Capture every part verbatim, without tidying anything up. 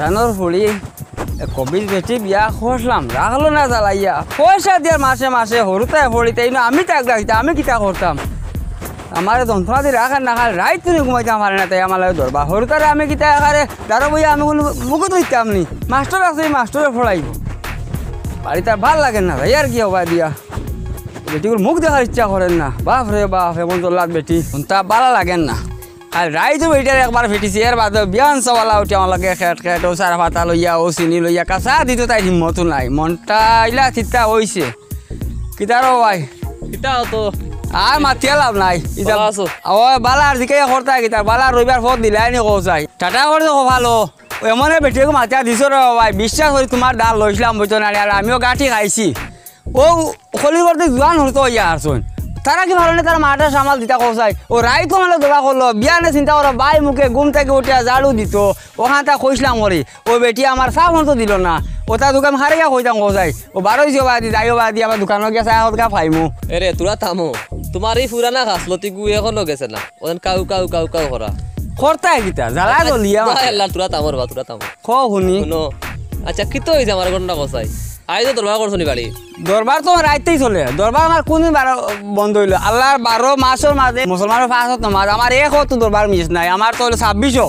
জানোর ফুড়ি, এ কবির বেটি বিয়া করলাম, রাখলো না জ্বালাইয়া। পয়সা দিয়ার মাসে মাসে হুরুতায় ফুড়ি, তাই না? আমি তাক ডাকতে, আমি কিতা করতাম? আমারে যন্ত্রণা দি রাখার না খাল, রাইত তুমি ঘুমাইতাম পারে না, তাই আমার লগে দরবার। হুরুতারে আমি কিতা একারে দাঁড়ো বইয়া আমি কুনু মুখো ধরতাম নি। মাস্টার আছে, এই মাস্টারে পড়াইবো। বাড়িত আর ভালা লাগে না, যাই আর কি হবা দিয়া। বেটিগুর মুখ দেখার ইচ্ছা করের না। বাফরে বাফ, এমন জল্লাদ বেটি। হুনতা ভালা লাগের না। আর রাইতো বেটিরে একবার ফিটিছি, এর বাদে বিয়ান সওয়ালা উঠি আমার লগে খেট খেট, অউ সারা পাতা লইয়া, অউ চিনি লইয়া, কাছা দিতো তাইর হিম্মতও নাই। মনটা ইলা তিতা অইছে। কিতা রো ভাই? কিতা অতো? আর মাতিয়া লাভ নাই। ইতা ভালা আছো? ও ভালা আর জিকাইয়া করতা কিতা? ভালা রইবার পথ দিলায় নি কও চাই। টাটা করি দেখো ভালা। অউ এমনে বেটিগু মাতিয়া দিছো রে ভাই। বিশ্বাস করি তুমার ধার লইছলাম, বুঝছো না নি? আর আমিও গাঁঠি খাইছি। অউ কলির গর্তে জুয়ান হুরুতা অইয়া আরছইন। তারা কিতা পারইন না, তারা মাঠে সামাল দিতা কও চাই। অউ রাইতো আমারে দরবার করলো, বিয়ানে চিন্তা করো, ভাই মুখে ঘুম থাকি উঠিয়া ঝাড়ু দিতো, অখানতা কইছলাম করি। অউ বেটি আমার চা পর্যন্ত দিলো না। অতা দুকান হারাইয়া কইতাম কও চাই। অউ বারইছি বাদি, যাইও বাদি, আমার দুকানো গিয়া চা খাইমু। এরে, থুড়া থামো। তুমার ই পুরানা খাছলতিগু অখনো গেছে না? অখান কাউ কাউ কাউ কাউ করা। করতায় কিতা? জ্বালা জ্বলিয়া মাতে। আল্লাহ, থুড়া থামো রে বা, থুড়া থামো। কও হুনি। হুনো। আইচ্ছা, কিতা অইছে আমারে ঘটনা কও চাই? আইজ তো দরবার করছো নি বাড়ি? দরবার তো আমার রাইতেই চলে। দরবার আমার কুনদিন বারো বন্ধ অইলো? আল্লার বারো মাসর মাঝে মুসলমানর পাঁচ ওয়াক্ত নামাজ। আমার এক ওয়াক্ত দরবার মিস নাই। আমার তো অইলো ছাব্বিশও।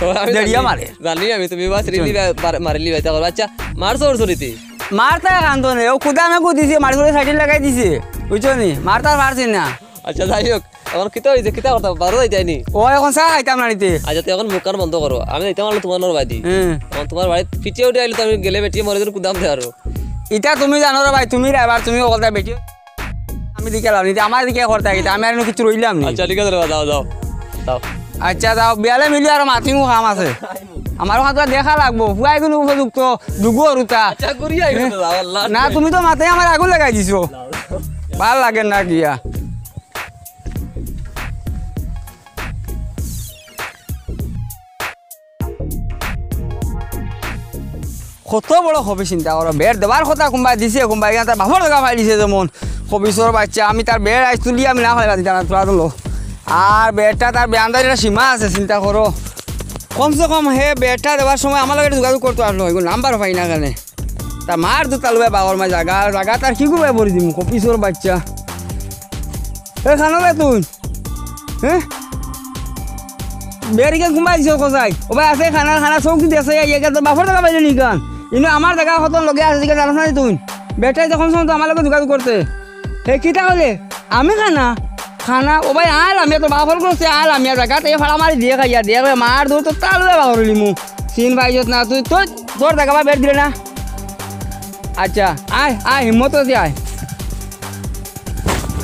তো আমি দেড়িয়া জানি, মারে। জানি আমি, তুমি বা শ্রীনি বা-, মার-, মারিলি বাইতা করো। আইচ্ছা, মারছো ওর চুরিতে? মারতা কান্দো নে। অউ কুদামে কু দিছে, মারি করে সাইডে লাগাই দিছে। বুঝছো নি? মারতা পারছি না। আইচ্ছা, যাই হোক, অখন কিতা অইছে? কিতা করতা? বারো যাইতায় নি? অয়, অখন চা খাইতাম না নিতে। আইচ্ছা, তে অখন মুখ কান বন্ধ করো। আমি যাইতাম পারলে তুমার বাড়ি। হুম। অখন তুমার বাড়িত ফিটিয়া উঠিয়া আইলে তো আমি গেলে বেটিয়ে মরে যেন কুদাম দে আরো। ইতা তুমি জানো রে ভাই, তুমি ড্রাইভার, তুমি অকলতা বেটি। আমি দিকে লাভ নিতে, আমার দিকে করতা কিতা? আমি আর কিচ্ছু রইলাম নি। আইচ্ছা, ঠিক আছে রে, যাও, যাও, যাও। আইচ্ছা, যাও, বিয়ালে মিলি আরো মাতিমু, কাম আছে। আমার অখানতা দেখা লাগবো, পুয়াই কুনু উপযুক্ত, দুগু হুরুতা। আইচ্ছা, ঘুরি আইবো তো, যাও, আল্লাহ। না, তুমি তো মাথায় আমার আগুন লাগাই দিছো। ভালা লাগের না গিয়া। কত বড় খবি চিন্তা করো, বেড় দেবার কথা কুনবায় দিছে, কুনবায় ইখান তার বাফর জাগা পাইলিছে যেমন। খবিসর বাইচ্চা, আমি তার বেড় আইজ তুলি আমি না ফালাই দিতাম না, থুড়া দিলো। আর বেড়টা তার বেয়ানদারির একটা সীমা আছে, চিন্তা করো। কমসে কম হে বেড়টা দেবার সময় আমার লগে যোগাযোগ করতো আছলো, অউ নাম্বার পাই না কেনে। তা মার দুতা লইয়া বাগর মাঝে জাগা, জাগা তার কিগু বায় ভরি দিমু, খবিসর বাইচ্চা। এ, খানো রে তুই? হে? বেড় ইখান কুনবায় দিছস কও চাই? ও ভাই, আছে খানা, খানা চউখ দি আছে, ইখান তোর বাফর জাগা পাইলে নি ইখান? ইনো আমার জাগা কত লগে আছে, ইখান জানস না তুই? বেটায় যখন সময় তো আমার লগে যোগাযোগ করতে। হে, কিতা কইলে? আমি খানা? খানা? ও ভাই, আয় লামিয়া, তোর বাফর করছে, আয় লামিয়া জাগাত, এই ফাড়া মারি দিয়ে খাইয়া, দিয়ে খাইয়া, মার দূর তো তালুয়ে বাগর লিমু। চিন পাইছত না তুই, তোর, তোর জাগা বা বেড় দিলে না। আইচ্ছা, আয়, আয়, হিম্মত আছে, আয়।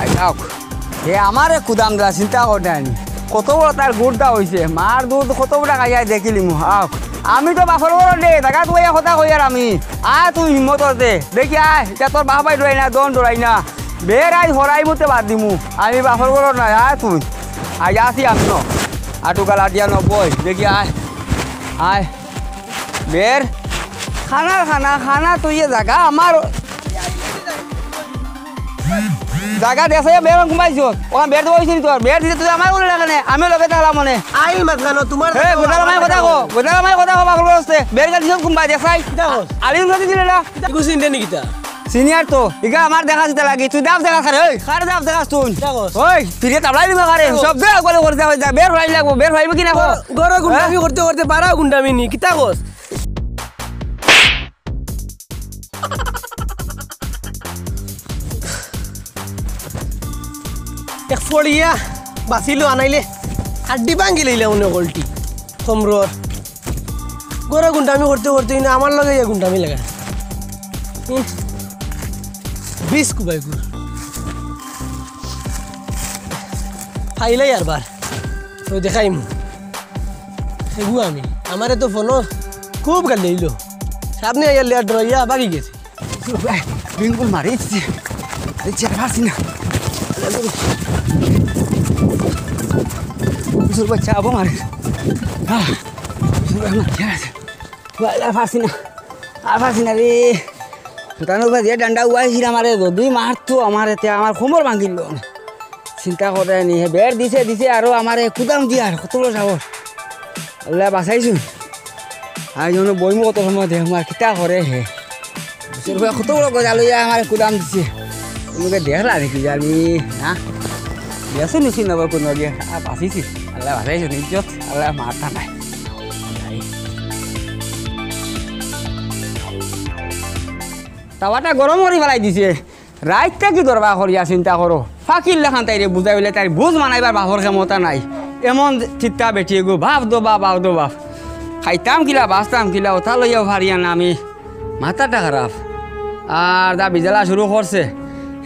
আয়, যাউক। হে আমারে কুদাম দেয়, চিন্তা কররায় নি। কত বড় তার গুর্দা অইছে, মার দুধ কত বড় খাইয়া দেখিলিমু, আউক। আমি তো বাফর ঘরো রে, জাগাত বইয়া কথা কইয়ার আমি। আয় তুই হিম্মত আছে, দেখি আয়, ইটা তোর বাফ ভাই ডরাই না, দন ডরাই না। বেড় আইজ হরাই মুতে বাদ দিমু, আমি বাফর ঘরো নাই, আয় তুই। আইজ আছি আমি ন। আটু গালা দিয়া নব্বই, দেখি আয়, আয়। বেড়, খানা, খানা, খানা, তুই এ জাগা আমার জাগা দেশে বেড় ঘুমাইছ। ওখানে বেড় দেওয়া হয়েছে নি তোর? বেড় দিতে তুই আমার বলে না কেনে? আমিও লগে থাকলাম মনে। আইল মাত খানো, তোমার হে, কথা গোদালা মাই কথা কো, গোদালা মাই কথা কো, পাগল করছে। বেড় গা দিছ ঘুমাই দেশাই। কিতা কস? আলি উঠে দিলে না। ইগু চিনতে নি কিতা? সিনিয়র তো, ইগা আমার দেখা দিতে লাগি। তুই দাব দেখা খারে, ওই, খারে দাব দেখাস তুই। কিতা কস? ওই, ফিরে তাবলাই দিবা খারে। কিতা কস? সব দেখ বলে করে দেওয়া যায়। বেড় হরাই লাগবো, বেড় হরাইবো কি না কো? গরো গুন্ডামি হ্যাঁ? করতে করতে বারা গুন্ডামি নি। কিতা কস? এক ফড়িয়া বাঁচিলো, আনাইলে হাড্ডি ভাঙি লইলে মনে কলটি। কমরর। গরো গুন্ডামি করতে করতে ইনো আমার লগে ইয়া গুন্ডামি লাগা। হুম। বিষ কুবাই গুড়। ফাইলাই আরবার। তো দেখাইমু। এগু আমি। আমারে তো ফোনো খুব গালি দিল। সামনে আইয়া লেয়ার ডরাইয়া বাগি গেছে। বিঙ্গুল মারিছে। মারিছে, আর পারছি না। বিশুর বাচ্চা আবো মারে। আহ, বিশুর বাচ্চা মারে, ঠিক আছে। আর পারছি না। আর পারছি না রে। ফুটানোর উপরে যে ডান্ডা উবাইছিল আমারে, যদি মারতো আমারে, তে আমার কোমর ভাঙিল। চিন্তা করে নি, হে বেড় দিছে, দিছে, আরো আমারে কুদাম দিয়ার, কত বড় সাহস। আল্লাহ বাঁচাইছুন। আর জন্য বইমু কত সময় দেখমু আর কিতা করে হে। বুঝছনি, কত বড় গজা লইয়া আমারে কুদাম দিছে। ওগুলোকে দেখলা নাকি জানি, না? বেসন নিছি না বা কোনো আগে। আর বাঁচিছি। আল্লায় বাঁচাইছে, ইজ্জত, আল্লায় মারতা নাই। তাওয়াটা গরম করি ফালাই দিছে। রাইত থাকি দরবার করিয়া চিন্তা করো। ফাকির লাখান তাইরে বুঝাই অইলে তাইর বুঝ মানাইবার বাপর ক্ষমতা নাই। এমন চিন্তা বেটি এগু, বাপ দো বাপ, বাপ দো বাপ। খাইতাম কিলা, বাঁচতাম কিলা, ওটা লইয়াও ফারিয়ার না আমি। মাথাটা খারাপ। আর যা বিজালা শুরু করছে।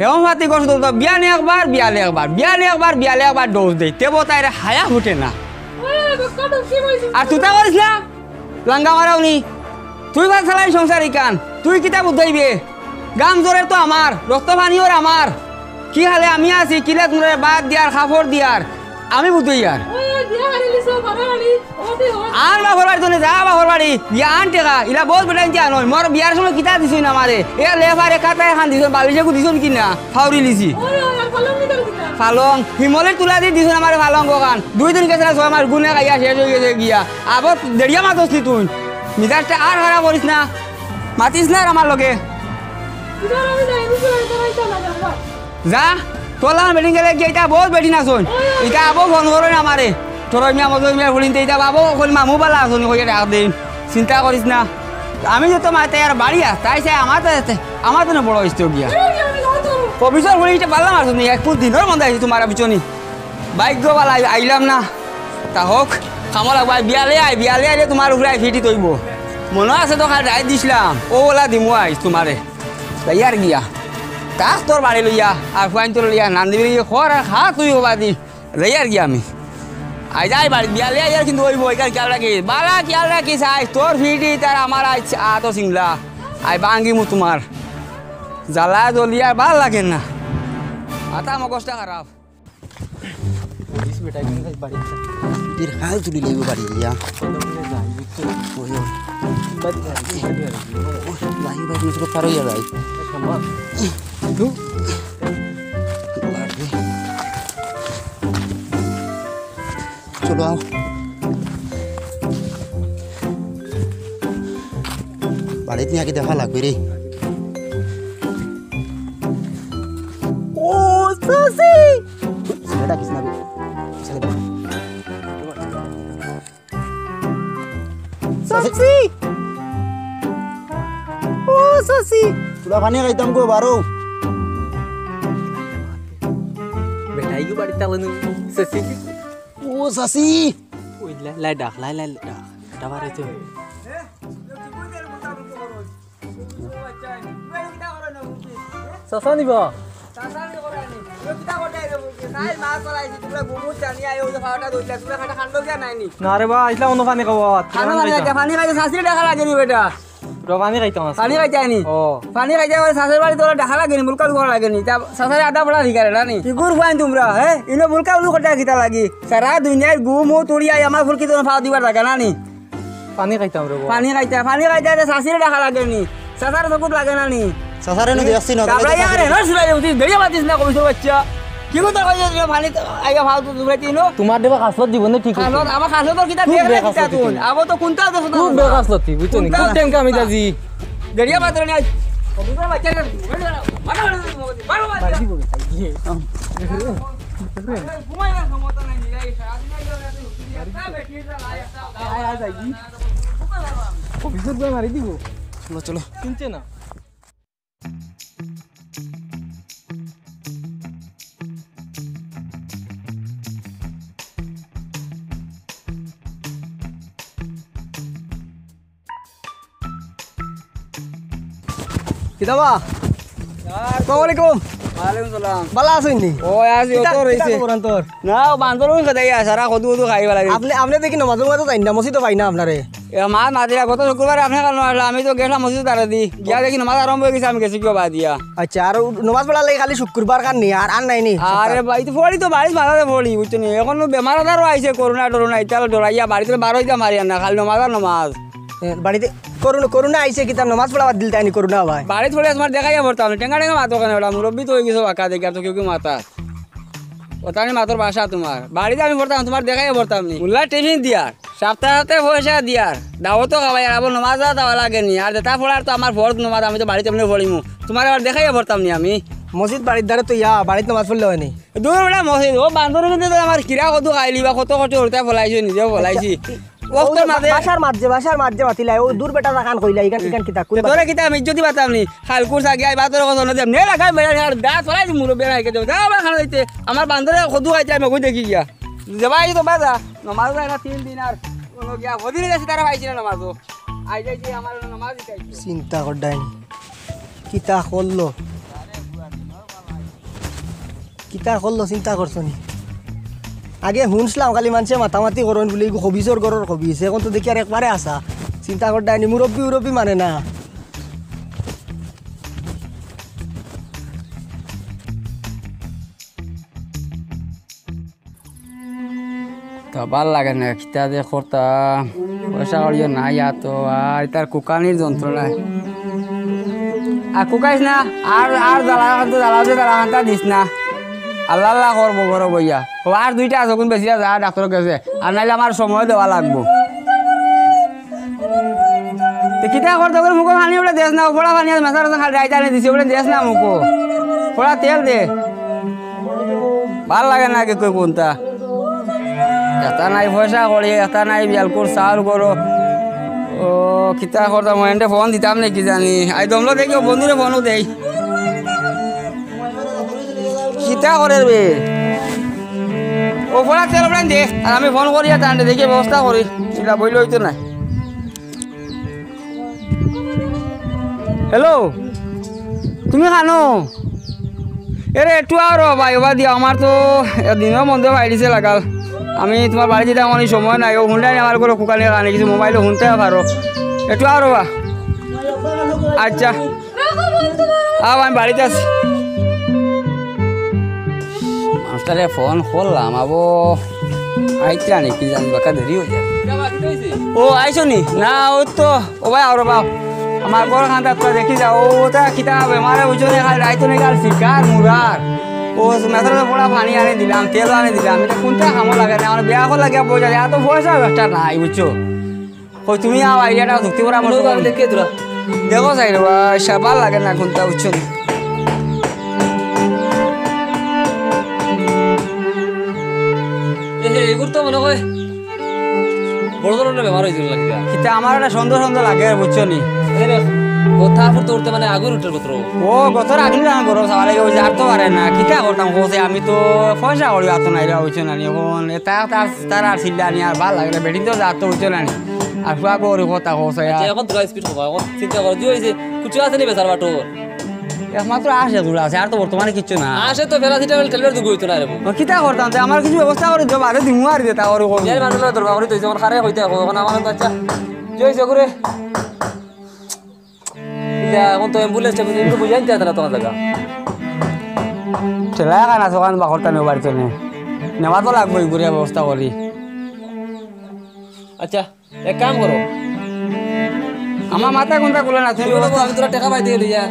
হেও ফাতি করছে তো, তো বিয়ানে একবার, বিয়ালে একবার, বিয়ানে একবার, বিয়ালে একবার ডোজ দেই। তেবো তাইরে হায়া ফুটে না। আর তুতা করিস না, লাঙ্গা মারাও নি। তুই বাদ চালাই সংসার ইকান, তুই কিতা বুঝাইবে? গাম জোরের তো আমার, রক্ত পানিওর আমার। কি হালে আমি আছি, কিলা তোমরা বাদ দিয়ার, কাপড় দিয়ার, আমি বুঝাইয়ার। আর বাপর বাড়ি তো নে, যা বাপর বাড়ি, গিয়া আন টেকা, ইলা বহুত বেটা ইনতে আনয়। মোর বিয়ার সময় কিতা দিছইন আমারে? এ লেফারে কাতা এখান দিছইন, বালিশেগু দিছইন কি না? ফাউরি লিছি। ফালং, হিমলের তুলা দি দিছইন আমারে ফালং ওখান। দুই দিন গেছে না, ছয় মাস গুনে খাইয়া শেষ অই গেছে গিয়া। আবার দেড়িয়া মাতস নি তুই। মিজাজটা আর খারাপ করিস না। মাতিস না আর আমার লগে। যা, তোর লাখান বেটিন গেলে গিয়া ইতা বহুত বেটিন আছইন। ইতা আবো ফোন করইন আমারে। তোর মিয়া মজুর মিয়া ফুলিনতে ইতা বাবো কইল মামু বালা আছইন কইয়া ডাক দেইন। চিন্তা করিস না। আমি যত মাতে আর বাড়ি আস, তাই চাই আমার তো, আমার তো না বড় হইছে গিয়া। কবিসর ফুলি ইতা পারলাম আর শুনি, এক ফুল দিনর মধ্যে আইছি তোমার পিছনে। ভাগ্য বালা আই-, আইলাম না। তা হোক, কামলা ভাই, বিয়ালে আই, বিয়ালে আইলে তোমার উপরে আই ফিটি তৈব। মনে আছে তো, খালি রায় দিছিলাম, ও ওলা দিমু আইস তোমারে। যাইয়ার গিয়া। তাক তোর বাড়ি লইয়া, আর ফুয়াইন তোর লইয়া, নান্দি বিলি খর আর খা তুই হবা দি। যাইয়ার গিয়া আমি। আই যাই বাড়ি, বিয়ালে আইয়ার কিন্তু ওই বই, কার খেয়াল রাখি। বালা খেয়াল রাখি, চাই, তোর ফিটি তার আমার আই, আ তো সিংলা। আই বাঙ্গি মু তোমার। জ্বালা জ্বলিয়া আর ভালা লাগে না। আতা মগজটা খারাপ। পুলিশ বেটা কিন্তু বাড়ি। এর হাল তুলি লইব বাড়ি গিয়া। ওই, ওই। ওই, ভাই, ভাই, তুমি তো পারো ইয়া ভাই। চলো, আও। বাড়িত নিয়া আগে দেখা লাগবে রে। ও, চাচি! ছেলেটা কিস না রে। ছেলেটা। চাচি! ও, চাচি! তোরা পানি খাইতাম গো, বারো। বেটাই গো বাড়িত আলো নি, চাচি। ও, চাচি! ওই লাই, লাই ডাক, লাই, লাই ডাক। এটা বাড়াইতে হবে। চাচা নিবা? না রে বা, আইসলাম অন্য পানি খাওয়া। পানি খাইতে চাচিরে ডাকা লাগে নি বেটা? র পানি খাইতাম আছে। পানি খাইতে আইনি? ও। পানি খাইতে আবার চাচার বাড়ি তোরা ডাকা লাগে নি, মুলকা করা লাগে নি? তা চাচারে আড্ডা পড়া শিকারে না নি? কি গুর পাইন তোমরা, হে? ইনো মুলকা উলু করতে কিতা লাগি? সারা দুনিয়ার গু মু তুড়ি আই আমার ফুলকি তোমরা ফাও দিবার লাগে না নি? পানি খাইতাম রে বা। পানি খাইতে, পানি খাইতে আইতে চাচিরে ডাকা লাগে নি? চাচার চকুত লাগে না নি? চাচারে নদী আসছি না, কাবলা ইয়ারে, নদী আসছি। নদী আসছি না, কইছো বাচ্চা। কি কথা কইছো তুমি? পানি আইয়া ফাও তো তুমরা তিনো। তোমার দেবা খাসলত দিব না ঠিক আছে। খাসলত, আমার খাসলত কিতা খুব দেখ না বেকার কিতা সত্যি তুই। তুমি। আবো তো কোনটা দেখ না। খুব বেকার সত্যি, বুঝছো নি? কোনটা খুব টেঙ্কা আমি দাজি। দেড়িয়া বাতরে নাই। কবিতা বাচ্চা না। মাথা মারা দিবি, মাথা মারা দিবি। ঘুমাই না, ক্ষমতা নাই, এই সারাদিন এই সারাদিন। আয়, আয়, যাই। অফিসের বয় মারি দিব। চলো, চলো। চিনছে না। কিতাবা? আসসালামু আলাইকুম। ওয়ালাইকুম সালাম। ভালা আছইন নি? ও, আছি, কিতা, অত কিতা রইছে। খবর আন তোর? না, ও বান্দর ওই খেদাই আছে, সারা কদু কদু খাই বেলা। আপনি, আপনি দেখি নমাজর মাঝে যাইন না, মসজিদো পাই না আপনারে। এ, মা মাতিরা, গত শুক্রবারে আপনি কারণ আসলে আমি তো গেছিলাম মসজিদ তারা দি। গিয়া দেখি নমাজ আরম্ভ হয়ে গেছে, আমি গেছি কিও বাদ দিয়া। আচ্ছা, আর ও নমাজ পড়ার লাগি খালি শুক্রবার খান নি, আর, আর নাই নি? আরে ভাই, তো পড়ি তো বাড়িত মাথাতে পড়ি, বুঝছো নি? এখন বেমার আজারও আইছে, করোনা টরোনা, ইতালে ডরাইয়া বাড়িতে বার হইতে মারিয়া না, খালি নমাজ আর নমাজ। এ, বাড়িতে করোনা, করোনা আইছে, কিতা নমাজ পড়া বাদ দিল তাই নি করোনা ভাই? বাড়িত পড়ে তোমার দেখাইয়া পড়তাম, টেঙ্গা টেঙ্গা মাতো কেন, ওটা মুরব্বী তো হয়ে গেছে বাক্কা দেখি, আর তো কেউ কেউ মাতা। ওতানি মাতর ভাষা তুমার। বাড়িত আমি পড়তাম, তুমার দেখাইয়া পড়তাম নি। মুল্লা টিফিন দিয়ার, সাপ্তাহে সাপ্তাহে পয়সা দিয়ার, দাওয়াতো খাওয়াইয়ার, আবার নমাজো যাওয়া লাগে নি। আর যেতা পড়ার তো আমার ফরজ নমাজ, আমি তো বাড়িত এমনে পড়িমু। তুমার আবার দেখাইয়া পড়তাম নি আমি। মসজিদ বাড়ির ধারে তো ইয়া, বাড়িত নমাজ পড়লে অয় নি। দূর বেটা মসজিদ, ও বান্দরে কিন্তু আমার কিরা কদু খাইলি বা কত কষ্ট করতে ফলাইছি, নিজেও ফলাইছি। অক্তর মাঝে বাসার মাঝে, বাসার মাঝে মাতিলাই, ও দূর বেটা লাখান কইলা, ইখান, ইখান কিতা, কোন তে তোরে বাসা? কিতা আমি ইজ্জত দিতাম নি? খালকুর সাগি আই বাতর কথা নদে, নে লাগাই বেড়া আর দা চলাই দি মুরব্বি নাই কেউ। যা আমার খানা দিতে, আমার বান্দরে কদু খাইতে আমি কই দেখি গিয়া। যাবা এই তো বাজা, নমাজ যায় না তিন দিন আর কোনো গিয়া হদিনে গেছে তারা পাইছি না নমাজও। আই যাই যে আমার নমাজ দিতে আইছে। চিন্তা কর ডাইনি, কিতা করলো? কিতা করলো চিন্তা করছো নি? আগে হুনছলাম খালি মানষে মাতামাতি করইন বুলি, ইগু খবিছর ঘরর খবিছ। এখন তো দেখি আর একবারে আছা। চিন্তা কর ডাইনি, মুরব্বি উরব্বি মানে না। তো ভালা লাগে না, কিতা যে করতাম, পয়সা কড়িও নাই এত, আর ইতার কুকানির যন্ত্রণায়। আর কুকাইস না, আর, আর জ্বালা খান্তা, জ্বালা যে জ্বালা খান্তা দিস না। আল্লাহ আল্লাহ করবো ঘরো বইয়া। ও আর দুইটা আছে, কোন বেশি যা ডাক্তর গেছে, আর নাইলে আমার সময় দেওয়া লাগবো। তে কিতা কর, তোর মুখো পানি ওটা দেস না, ফোড়া পানি আছে, মেসার আছে, খালি রাইতা আনি দিছি, ওটা দেস না মুখো। ফোড়া তেল দে। ভালা লাগে না আগে কই কোনটা। এতা নাই পয়সা কড়ি, এতা নাই বিয়ালকুর চাউল করো। ও, কিতা করতাম, এন্ডে ফোন দিতাম না কি জানি। আই দমলো দেখি, ও বন্ধুরে ফোনও দেই। কিতা করে রে? ও ফোড়া তেল ওটা দে, আর আমি ফোন করি আর তান্ডে দেখি ব্যবস্থা করি। এটা বইলে হইতো না। হ্যালো, তুমি কানো? এরে, একটু আও রে ভাই, ওবা দিয়া, আমার তো দিনও মন্দে বাইরিছে লাগাল। আমি তুমার বাড়ি যেতে আমার সময় নাই, ও হুন্ডাই আমার করে কুকানি কানে কিছু মোবাইলে হুনতে পারো। একটু আও রে বা। আচ্ছা। আও, আমি বাড়িত আছি। মাস্টারে ফোন করলাম, আবো আইতরা নি কি জানি, বাক্কা দেরি অই যায়। ও, আইছো নি? না, ও তো, ও ভাই, আও রে বা। আমার ঘর খান্দাত তো দেখি যা, ও ওটা কিতা বেমারে বুঝছো নি, খালি রাইতো নি, খালি ফিকার মুরার। ও মেসার ফোড়া পানি আনি দিলাম, তেল আনি দিলাম, এটা কোনটা কামো লাগে না, আমার বিয়া করা লাগে বই যায়, এত পয়সা একটা নাই, বুঝছো? কই তুমি আও, আইডিয়াটা যুক্তি করা আমার আমি দেখে তোরা। দেখো চাই রে বা, সাবাল লাগে না কোনটা, বুঝছো নি? এ হে, এগুর তো মনে হয় বড় ধরনের বেমার অইছে লাগে। কিতা আমার এটা সন্দেহ সন্দেহ লাগে, বুঝছো নি? এ রে, কথা ফুটতে উঠতে মানে আগুন উঠে গোত্র। ও, গোত্র আগুন না গরম, সাবাল লাগে, ওই যে আর তো পারে না। কিতা করতাম, কইছে আমি তো পয়সা কড়ি অত নাই রে, বুঝছো না নি? এখন এ তার, তার, তার আর চিল্লা নি, আর ভালা লাগে না, বেটি তো যার তো বুঝছো না নি? আর ফুয়া গরি কথা কইছে আচ্ছা, আর। এখন তোরা স্পিড কমা, এখন চিন্তা কর, যে অইছে, কুচু আছে নি বেচার বাটুর? একমাত্র আশে জোড়া আছে, আর তো বর্তমানে কিচ্ছু না। আশে তো প্যারাসিটামল ট্যাবলেট দুগু অইতো না রে। ও, কিতা করতাম? তে আমার কিছু ব্যবস্থা করি দিও, বাদে দিমু আর দিতা করি করি। ইয়ার মানুষ দরবার করি তো, এখন খারে কইতে এখন, এখন আমার তো আচ্ছা, যে অইছে করে। ইটা এখন তো অ্যাম্বুলেন্স ট্যাম্বুলেন্স এগুলো বুঝাই দিতে না তোমার জায়গা। ঠেলা খান আছে, ওখান বাকরটা নেও বাড়িতে নে। নেওয়া তো লাগবো, এই ঘুরে ব্যবস্থা করি। আচ্ছা, এক কাম করো। আমার মাথা কোনটা খুলে না, তুমি তুমি বলো, ব্যবস্থা আমি তোরা টাকা পাই দিয়ে লইয়া,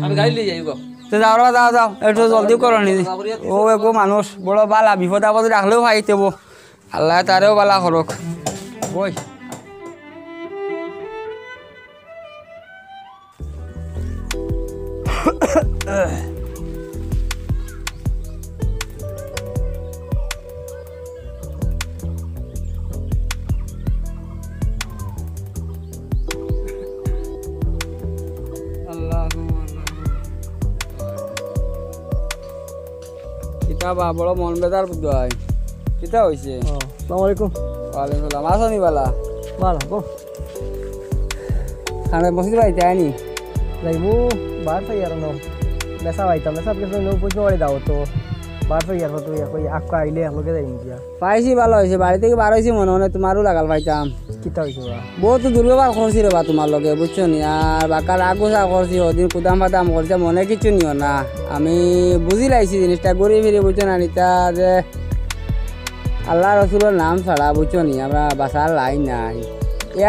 আমি গাড়ি লই যাই গো। তো যাও রে, যাও, যাও, একটু জলদি করো নি। ও এগো মানুষ, বড় বালা, বিপদ আপদে রাখলেও পাইতে বো। আল্লাহ তারেও বালা করুক। ওই। কিতা বা, বড় মন বেজার বুঝাই। কিতা অইছে? ও, আসসালামু আলাইকুম। ওয়ালাইকুম সালাম। আছো নি বালা? বালা, বউ। খানে মসজিদ বাড়িতে আইনি? যাইমু, বার চাই আর ন। মেসা পাইতাম, মেসা গেছে ন, পয়সা বাড়ি দাও তো। বার চাই আর কত ইয়া কই, আক্কা আইলে একলগে যাইমু গিয়া। পাইছি, বালা অইছে, বাড়ি থাকি বার অইছি মনে মনে, তুমারও লাগাল পাইতাম। কিতা অইছে বা? বউত দুর্ব্যবহার করছি রে বা তুমার লগে, বুঝছো নি? আর বাক্কা রাগ গুসা করছি, ওদিন কুদাম ফাদাম করছি, মনে কিচ্ছু নিও না। আমি বুঝি লাইছি জিনিসটা, ঘুরি ফিরি, বুঝছো না, নিতা যে আল্লাহ রসুলর নাম ছাড়া, বুঝছো নি, আমরা বাঁচার লাইন নাই।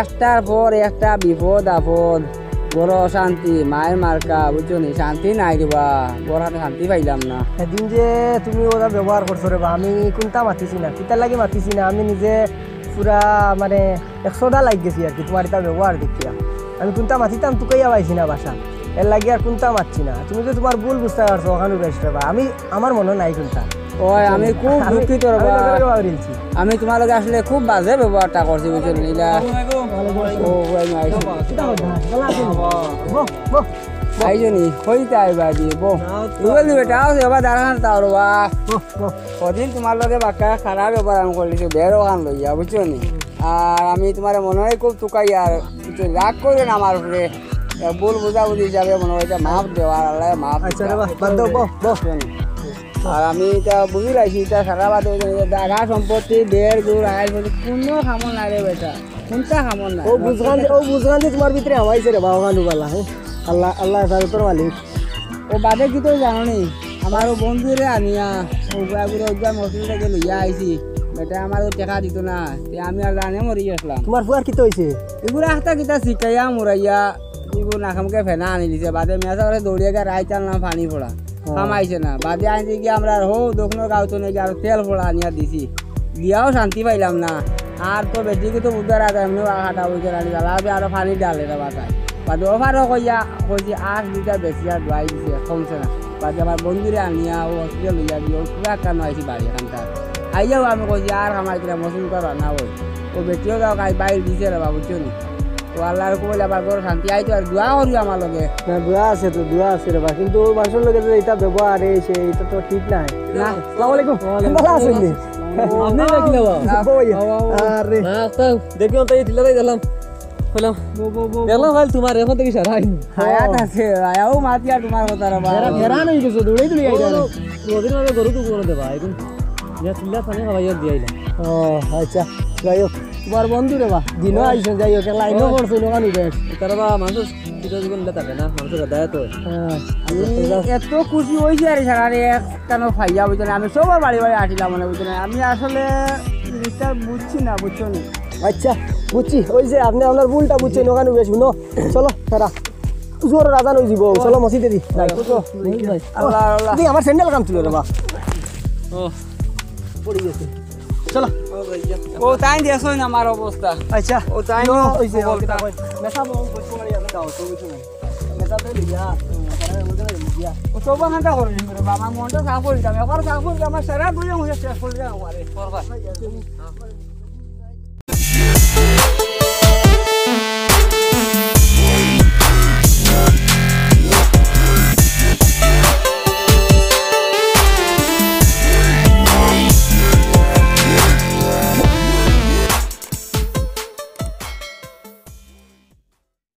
একটার পর একটা বিপদ আপদ। বড় অশান্তি, মায়ের মার্কা, বুঝছো নি? শান্তি নাই রে বা, বড় হাতে শান্তি পাইলাম না। সেদিন যে তুমি ওরা ব্যবহার করছো রে বা, আমি কুনতা মাতিছি না, কিতার লাগি মাতিছি না, আমি নিজে পুরা মানে একশোটা লাইগ গেছি আর কি, তুমার ইতা ব্যবহার দেখিয়া। আমি কুনতা মাতিতাম তুকাইয়া পাইছি না ভাষা, এর লাগি আর কুনতা মাতছি না। তুমি যে তুমার ভুল বুঝতায় পারছো, অখানউ বেশ রে বা, আমি, আমার মনো নাই কুনতা। ওই, আমি খুব আমি, দুঃখিত রে আমি বা। লগে লগে বাগড়িলছি। আমি তুমার লগে আসলে খুব বাজে ব্যবহারটা করছি, বুঝছো নি? ইলা। ও, ওই, মাই। কিতা কথা? ভালা আছো নি? বহ, বহ। আইছো নি? কইতা আইবা দি, বহ। না, তো তুই বললি বেটা, আও, এবার দাঁড়ান, তাও রে বা। বহ, বহ। ওদিন তুমার লগে বাক্কা খারাপ ব্যবহার আমি করলিছি, বের অখান লইয়া, বুঝছো নি? আর আমি তুমারে মনো অয় খুব তুকাইয়ার, বুঝছো নি? রাগ করিও না আমার উপরে। এ, ভুল বুঝাবুঝি হিসাবে মনো অয় ইটা মাফ দেওয়ার, আল্লায় মাফ আচ্ছা দিতা। রে বা, বাদ দেও, বহ, বহ। বুঝছো নি? আর আমি ইটা বুঝি লাইছি, ইটা সারা বাদে ওই যে জাগা সম্পত্তি, দেড় দূর আয়, কুনু কামো নাই রে বেটা, কুনতা কামো নাই। ও বুঝগান যে, ও বুঝগান যে তুমার ভিতরে হামাইছে রে বা, অখানউ ভালা, হ্যাঁ? আল্লাহ, আল্লাহ হেফাজতর মালিক। ও বাদে কিতা জানো নি, আমার ও বন্ধুরে আনিয়া, ও গুড়া গুড়া ওগুয়া মসজিদ থাকি লইয়া আইছি, বেটা আমার ও টেকা দিত না, তে আমি আর জানে মরি গেছলাম। তুমার ফুয়ার কিতা অইছে? এগুলা একটা কিতা শিখাইয়া মুরাইয়া, এগুলো নাকামকে ফেনা আনি দিছে, বাদে মেসা করে দৌড়িয়া গিয়া রাইত আনলাম পানি পড়া। হ্যাঁ। কামাইছে না। বাদে আনছি কি আমরা হো দক্ষিণ গাঁও তো নাকি আরো তেল ফোড়া আনিয়া দিছি। দিয়াও শান্তি পাইলাম না। আর তো বেটি কি তো উদ্ধার আছে, এমনি হাঁটা বুঝে রানি জ্বালা আছে, আরো পানি ডালে না বাতায়। বাদে ওভারও কইয়া, কইছি আজ দুইটা বেশি আর দোয়াই দিছে, কমছে না। বাদে আমার বন্ধুরে আনিয়া ও হসপিটাল লইয়া গিয়ে ও পুরা কানো আইছি বাড়ি এখানকার। আইয়াও আমি কইছি আর আমার কিনা মৌসুম করা না ওই। ও বেটিও যাও কাই বাইর দিছে রে বাবু, চলি। ও আল্লাহর কবুল আবার ঘর শান্তি আইতো আর দোয়া করিও আমার লগে। না, দোয়া আছে তো, দোয়া আছে রে বা, কিন্তু ও মানুষের লগে যে এটা ব্যবহার, এই সেই, এটা তো ঠিক নাই। না। আসসালামু আলাইকুম। ওয়ালাইকুম ভালো আছেন নি? আপনি দেখলে বা? বই। বাবা, বাবা। আরে। না, একটা দেখলাম তাই টিলা তাই দিলাম। কইলাম, বউ, বউ, বউ, দেখলাম বউ। ভাই তোমার এখন থেকে সারা আইন। হায়াত আছে, আয়াও মাতিয়া তোমার কথা রে বা। হেরা-, হেরান হয়ে গেছে, দৌড়াই দৌড়াই আইরা। ও, নদীর মাঝে গরু তো কোনো দেবা, এখন ইয়া টিলা পানি খাওয়াইয়া দিয়ে আইলাম। ও, আচ্ছা, যাই হোক। তোমার বন্ধু রে বা, দিনও আইছে, যাই হোক, লাইনও ও। পড়ছে, দোকান উঠে। তারা বা মানুষ কিতা জীবন লেতা না, মানুষের হেদায়েত হয়। হ্যাঁ। আমি এত খুশি হইছি আর সারা রে এক কানো ফাইয়া বুঝছো না, আমি সবার বাড়ি বাড়ি আসিলাম মানে বুঝছো না, আমি আসলে জিনিসটা বুঝছি না বুঝছো নি। আচ্ছা, বুঝছি, ওই যে আপনি আপনার ভুলটা বুঝছেন, ওখানে উঠে শুনো, চলো তারা জোর রাজা নই জীব, চলো মসজিদে দি। আল্লাহ, আল্লাহ। দি আমার স্যান্ডেল কাম ছিল রে বা। ও। পড়ে গেছে। চলো। ও তাই দেখছই না আমার অবস্থা। আচ্ছা। ও তাই ও, না ওই যে, অবস্থা। ওই যে, মেসা বউ, বউ, বউ, আমি দাও, তো কিছু নাই। মেসা তো লিয়া, তারা বলতে পারে লিয়া। ও তো বাহানটা করে নি রে বাবা, মনটা সাফ করে দিতাম। একবার সাফ করে দিতাম, আমার সারা দুই মাসে শেষ করে দিতাম, আরে। করবা।